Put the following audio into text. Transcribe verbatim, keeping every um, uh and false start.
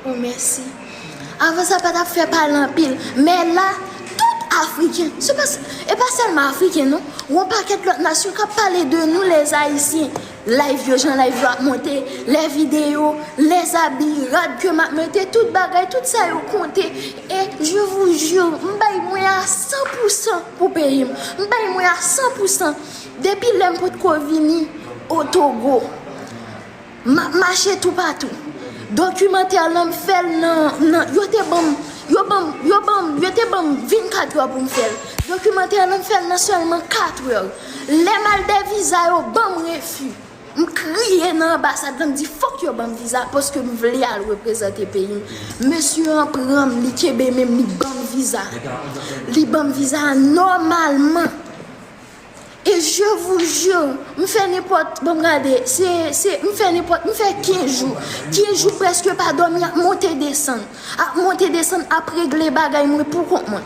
Oh, mèsi. Avan sa pa t ap fè pale anpil, men la, tout Afriken, se pa, e pa sèlman Afriken non, yon pakèt lòt nasyon k ap pale de nou les Ayisyen. Live yo, jan live yo ap monte, les videyo, les abi, rad ke m ap mete, tout bagay, tout sa yo konte. E je vous jure, m bay mwen a san pou san pou peyi m. M bay mwen a san pou san. Depi lè m potko vini o Togo, m ap mache toupatou. Dokimantè lan m fè l nan, nan, yo te ban m, yo ban m, yo ban m, yo te ban m vennkat è pou m fè l. Dokimantè lan m fè l nan sèlman kat è. Lè m al dè viza yo ban m refi. M kriye nan anbasad lan, m di fòk yo ban m viza paske m vle al reprezante peyi m. Mesye an pran m, li kenbe men m, li ban m viza. Li ban m viza a nòmalman. E je vous jure, m fè nenpòt, bon, m gade, se, se, m fè nenpòt, m fè kenz jou. Kenz jou prèske pa dòmi, ap monte desann. Ap monte desann, ap regle bagay mwen pou kont mwen.